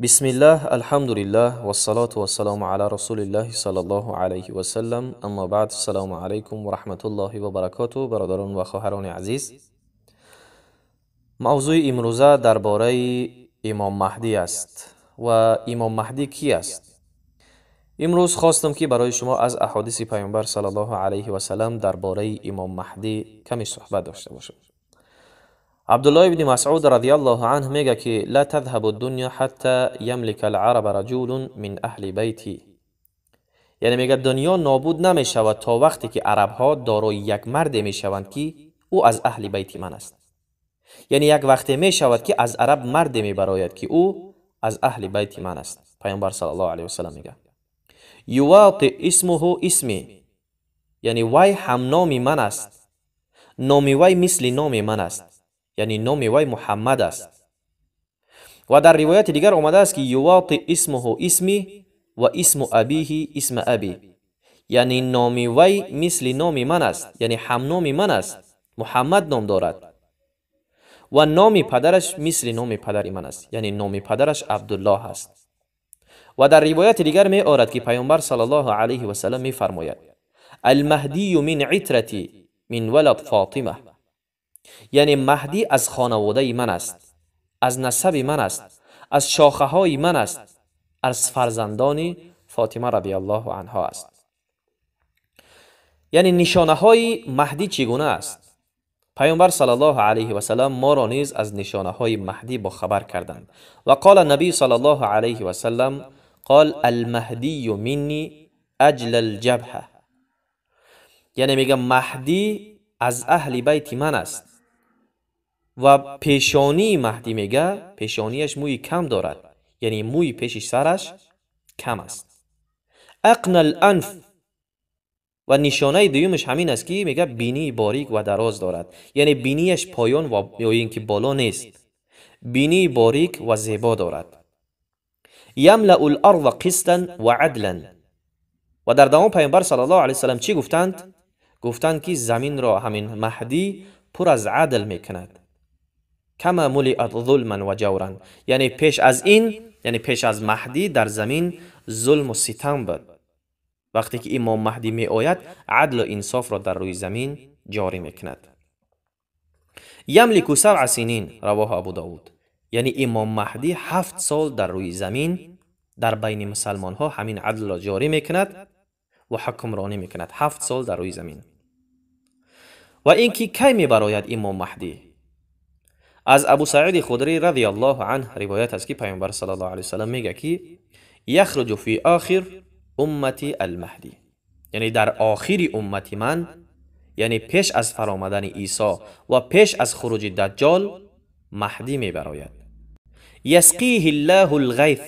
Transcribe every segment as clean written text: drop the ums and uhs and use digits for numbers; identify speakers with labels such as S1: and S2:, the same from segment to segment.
S1: Бисмиллаҳ, алҳамдулиллаҳ, вассалоту вассаламу ала расулиллаҳи саллаллоҳу алайҳи васаллам. Аммо баъд, ассалому алайкум ва раҳматуллоҳи ва баракотуҳ. Бародарон ва хоҳарони азиз, мавзӯи имрӯза дар бораи Имом Маҳдӣ аст. Ва Имом Маҳдӣ кӣ аст? Имрӯз хостам, ки барои шумо аз аҳодиси Пайғамбар саллаллоҳу алайҳи васаллам дар бораи Имом Маҳдӣ каме суҳбат дошта бошам. Абдуллоҳ ибни Масъуд радиаллоҳу анҳ мега, ки ла тадҳабу дунё ҳатта ямлика алараба раҷулун мин аҳли байтӣ. Яъне мега, дунё нобуд намешавад то вақте ки арабҳо дорои як марде мешаванд, ки ӯ аз аҳли байти ман аст. Яъне як вақте мешавад, ки аз араб марде мебарояд, ки ӯ аз аҳли байти ман аст. Пайғамбар саллаллоҳу алайҳи васаллам мега: ювати исмуҳу исми, яъне вай ҳамноми ман аст, номи вай мисли номи ман аст, яъне номи вай Муҳаммад аст. Ва дар ривояти дигар омадааст, ки ювати исмуҳу исми ва исму абиҳи исма аби, яъне номи вай мисли номи ман аст, яъне ҳамноми ман аст, Муҳаммад ном дорад ва номи падараш мисли номи падари ман аст, яъне номи падараш Абдуллоҳ аст. Ва дар ривояти дигар меорад, ки Пайғамбар саллаллоҳу алайҳи васаллам мефармояд: алмаҳдию мин итрати мин валад Фотима, яъне Маҳдӣ аз хонаводаи ман аст, аз насаби ман аст, аз шохаҳои ман аст, аз фарзандони Фотима радиаллоҳу анҳо аст. Яъне нишонаҳои Маҳдӣ чӣ гуна аст? Пайғамбар саллаллоҳу алайҳи васаллам моро низ аз нишонаҳои Маҳдӣ бохабар карданд. Ва қола набий саллаллоҳу алайҳи васаллам қол алмаҳдию минни аҷла алҷабҳа, яъне мега, Маҳдӣ аз аҳли байти ман аст ва пешонии Маҳдӣ, мега, пешонияш мӯи кам дорад, яъне мӯи пеши сараш кам аст. Ақна аланф. Ва нишонаи дуюмаш ҳамин аст, ки мега, бинии борик ва дароз дорад, яъне бинияш поён ва ё ин ки боло нест, бинии борик ва зебо дорад. Ямлау ларза қистан ва адлан. Ва дар давом Пайғамбар саллаллоҳу алайҳи васаллам чӣ гуфтанд? Гуфтанд, ки заминро ҳамин Маҳдӣ пур аз адл мекунад. Кама мулиат зулман ва ҷавран, яъне пеш аз ин, яъне пеш аз Маҳдӣ дар замин зулму ситам буд. Вақте ки Имом Маҳдӣ меояд, адлу инсофро дар рӯи замин ҷорӣ мекунад. Ямлику сабъа синин, равоҳу Абу Давуд. Яъне Имом Маҳдӣ 7 сол дар рӯи замин дар байни мусалмонҳо ҳамин адлро ҷорӣ мекунад ва ҳукмронӣ мекунад 7 сол дар рӯи замин. Ва ин ки кай мебарояд Имом Маҳдӣ? Аз Абу Саиди Худрӣ радиаллоҳу анҳ ривоят аст, ки Пайғамбар саллаллоҳу алайҳи васаллам мега, ки яхруҷу фи охир уммати алмаҳдӣ, яъне дар охири уммати ман, яъне пеш аз фаромадани Исо ва пеш аз хуруҷи Даҷҷол Маҳдӣ мебарояд. Ясқиҳи ллаҳу лғайф,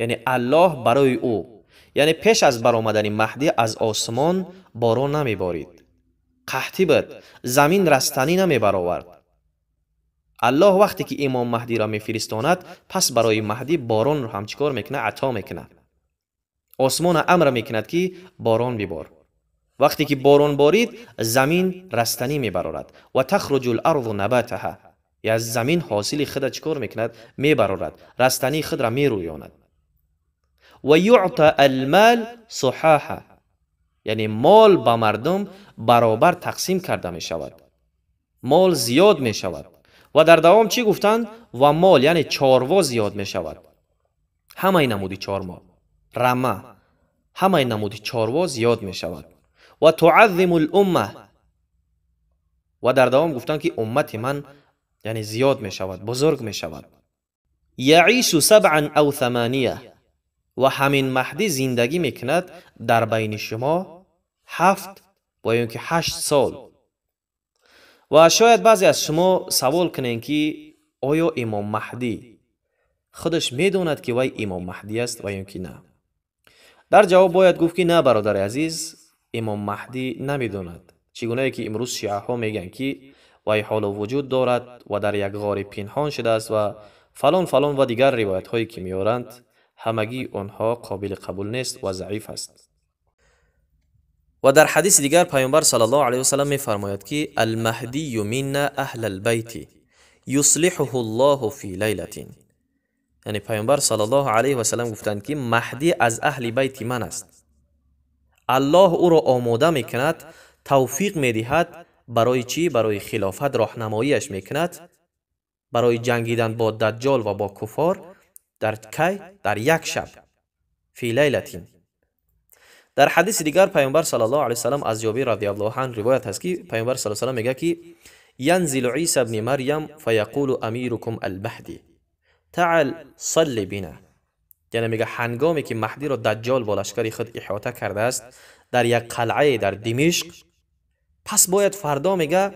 S1: яъне Аллоҳ барои ӯ, яъне пеш аз баромадани Маҳдӣ аз осмон борон намеборид, қаҳтӣ буд, замин растанӣ намебаровард. Аллоҳ вақте ки Имом Маҳдиро мефиристонад, пас барои Маҳдӣ боронро ҳам чӣ кор мекунад? Ато мекунад. Осмона амр мекунад, ки борон бибор. Вақте ки борон борид, замин растанӣ мебарорад. Ва тахруҷу ларзу набатаҳа, я замин ҳосили худа чӣ кор мекунад? Мебарорад, растании худро мерӯёнад. Ва юъта алмал суҳаҳа, яъне мол ба мардум баробар тақсим карда мешавад, мол зиёд мешавад. Ва дар давом чӣ гуфтанд? Ва мол, яъне чорво зиёд мешавад, ҳамаи намуди чорво, рама, ҳамаи намуди чорво зиёд мешавад. Ва туаззиму лумма. Ва дар давом гуфтанд, ки уммати ман, яъне, зиёд мешавад, бузург мешавад. Яишу сабъан ав тамания. Ва ҳамин Маҳдӣ зиндагӣ мекунад дар байни шумо 7 ва ё ки 8 сол. Ва шояд баъзе аз шумо савол кунед, ки оё Имом Маҳдӣ худаш медонад, ки вай Имом Маҳдӣ аст ва ё ки на? Дар ҷавоб бояд гуфт, ки на, бародари азиз, Имом Маҳдӣ намедонад. Чӣ гунае ки имрӯз шиаҳо мегӯянд, ки вай ҳоло вуҷуд дорад ва дар як ғори пинҳон шудааст ва фалон фалон ва дигар ривоятҳое ки меоранд, ҳамагии онҳо қобили қабул нест ва заиф аст. Ва дар ҳадиси дигар Пайғамбар саллаллоҳу алайҳи васаллам мефармояд, ки алмаҳдию минна аҳлалбайти юслиҳуҳу ллоҳу фи лайлатин. یعنی پیامبر صلی الله علیه و سلم گفتند که مهدی از اهل بیت من است. الله او را آماده میکند، توفیق میدهد برای چی؟ برای خلافت راهنماییش میکند، برای جنگیدن با دجال و با کفار. در کی؟ در یک شب، فی لیلتین. در حدیث دیگر پیامبر صلی الله علیه و سلم از جابر رضی الله عنه روایت هست که پیامبر صلی الله علیه و سلم میگه که ینزل عیسی ابن مریم فیقول امیرکم المهدی تعال صل بنا. یعنی میگه هنگامی که مهدی را دجال با لشکر خود احاطه کرده است در یک قلعه در دمشق، پس باید فردا میگه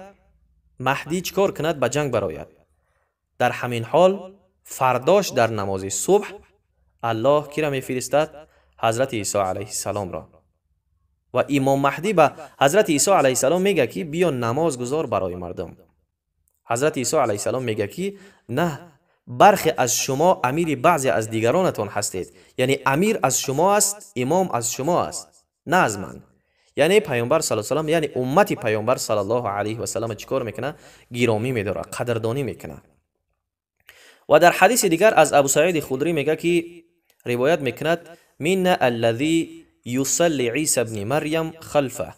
S1: مهدی چیکار کند؟ به جنگ براید. در همین حال فرداش در نماز صبح الله کی را میفرستد؟ حضرت عیسی علیه السلام را. و امام مهدی به حضرت عیسی علیه السلام میگه که بیا نماز گذار برای مردم. حضرت عیسی علیه السلام میگه که نه، برخی از شما امیر بعضی از دیگرانتان هستید، یعنی امیر از شما است، امام از شما است، نه از من. یعنی پیامبر صلی الله علیه و سلم، یعنی امت پیامبر صلی الله علیه و سلم چیکار میکنه؟ گرامی میداره، قدردانی میکنه. و در حدیث دیگر از ابو سعید خدری میگه که روایت میکند من الذی یصلی عیسی ابن مریم خلفه.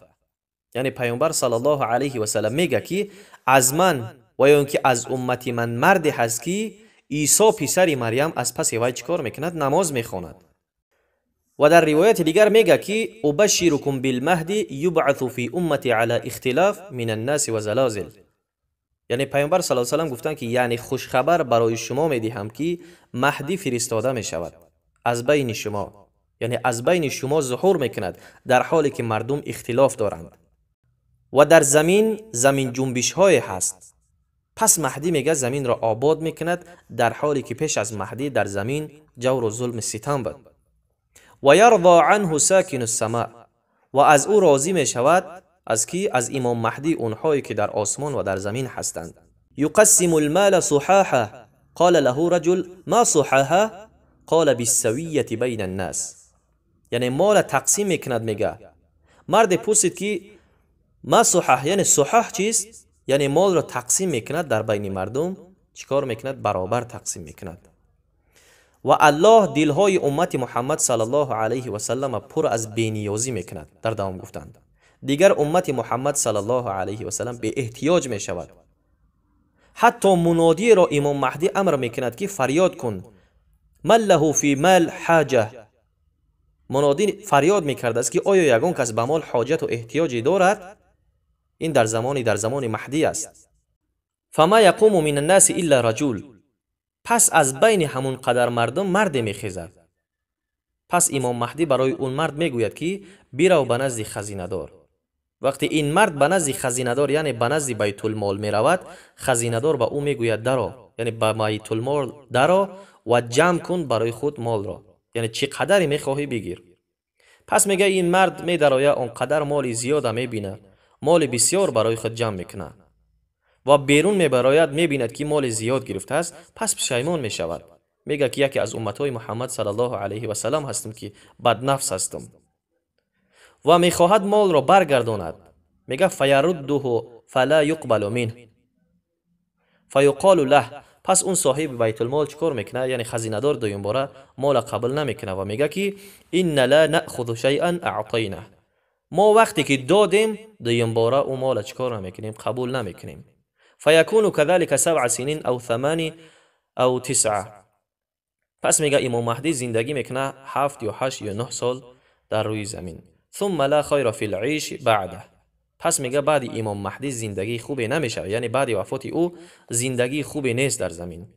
S1: یعنی پیامبر صلی الله علیه و سلم میگه که از من و یا اینکه از امت من مردی هست که عیسی پسر مریم از پس وی چیکار میکند؟ نماز میخواند. و در روایت دیگر میگه که ابشرکم بالمهدی یبعث فی امتی علی اختلاف من الناس و زلازل. یعنی پیامبر صلی الله علیه و سلم گفتند که یعنی خوشخبر برای شما میدهم که مهدی فرستاده میشود از بین شما، یعنی از بین شما ظهور میکند در حالی که مردم اختلاف دارند و در زمین زمین جنبش های هست. پس مهدی میگه زمین را آباد میکند در حالی که پیش از مهدی در زمین جور و ظلم ستم بود. و یرضى عنه ساکن السماء، و از او راضی میشود از کی؟ از امام مهدی، اونهایی که در آسمان و در زمین هستند. یقسم المال صحاحا قال له رجل ما صحاحا قال بالسویه بین الناس. یعنی مال تقسیم میکند. میگه مرد پرسید که ما صحاح، یعنی صحاح چیست؟ یعنی مال را تقسیم میکند در بین مردم، چیکار میکند؟ برابر تقسیم میکند. و الله دلهای امت محمد صلی الله علیه و سلم پر از بینیازی میکند. در دوام گفتند دیگر امت محمد صلی الله علیه و سلم به احتیاج میشود. حتی منادی را امام مهدی امر میکند که فریاد کن من له فی مال حاجه. منادی فریاد میکرد است که آیا یگان کس به مال حاجت و احتیاجی دارد؟ این در زمان مهدی است. فما یقوم من الناس الا رجل. پس از بین همون قدر مردم مرد میخیزد. پس امام مهدی برای اون مرد میگوید که بیرو به نزد خزینه دار. وقتی این مرد به نزد خزینه دار، یعنی به نزد بیت المال میرود، خزینه دار به او میگوید درا، یعنی به بیت المال درا و جمع کن برای خود مال را، یعنی چی قدری میخواهی بگیر. پس میگه این مرد میدراید آنقدر مال زیاد میبینه، مال بسیار برای خود جمع میکنه و بیرون میبراید، میبیند که مال زیاد گرفته است. پس پشیمان میشود، میگه که یکی از امتهای محمد صلی الله علیه و سلم هستم که بدنفس هستم و میخواهد مال را برگرداند. میگه فیرده فلا یقبل منه فیقال له. پس اون صاحب بیت المال چیکار میکنه؟ یعنی خزینه دار دویم باره مال قبول نمیکنه و میگه که ان لا ناخذ شیئا اعطینا. ما وقتی که دادیم دویم باره اون مال چیکار نمیکنیم؟ قبول نمیکنیم. فیکون كذلك 7 سنین او 8 او 9. پس میگه امام مهدی زندگی میکنه 7 یا 8 یا 9 سال در روی زمین. ثم لا خیر فی العیش بعده. پس میگه بعد امام مهدی زندگی خوبی نمیشه، یعنی بعد وفات او زندگی خوبی نیست در زمین.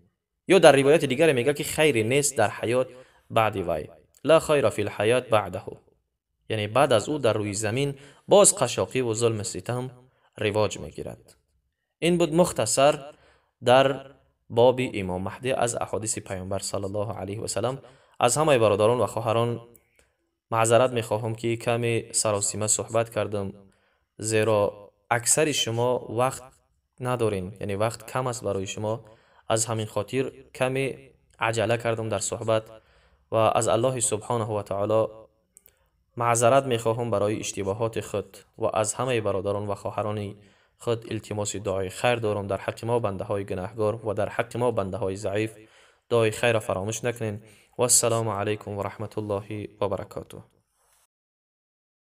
S1: یا در روایت دیگر میگه که خیر نیست در حیات بعد وی، لا خیر فی الحیات بعده، یعنی بعد از او در روی زمین باز قشاقی و ظلم ستم رواج میگیرد. این بود مختصر در باب امام مهدی از احادیث پیامبر صلی الله علیه و سلم. از همه برادران و خواهران معذرت میخواهم که کمی سراسیمه صحبت کردم، زیرا اکثر شما وقت ندارین، یعنی وقت کم است برای شما. از همین خاطر کمی عجله کردم در صحبت و از الله سبحانه و تعالی معذرت میخواهم برای اشتباهات خود و از همه برادران و خواهران خود التماس دعای خیر دارم در حق ما بنده های گناهگار و در حق ما بنده های ضعیف Дуои хайрро фаромӯш накунед. Вассалому алайкум ва раҳматуллоҳи ва баракотуҳ.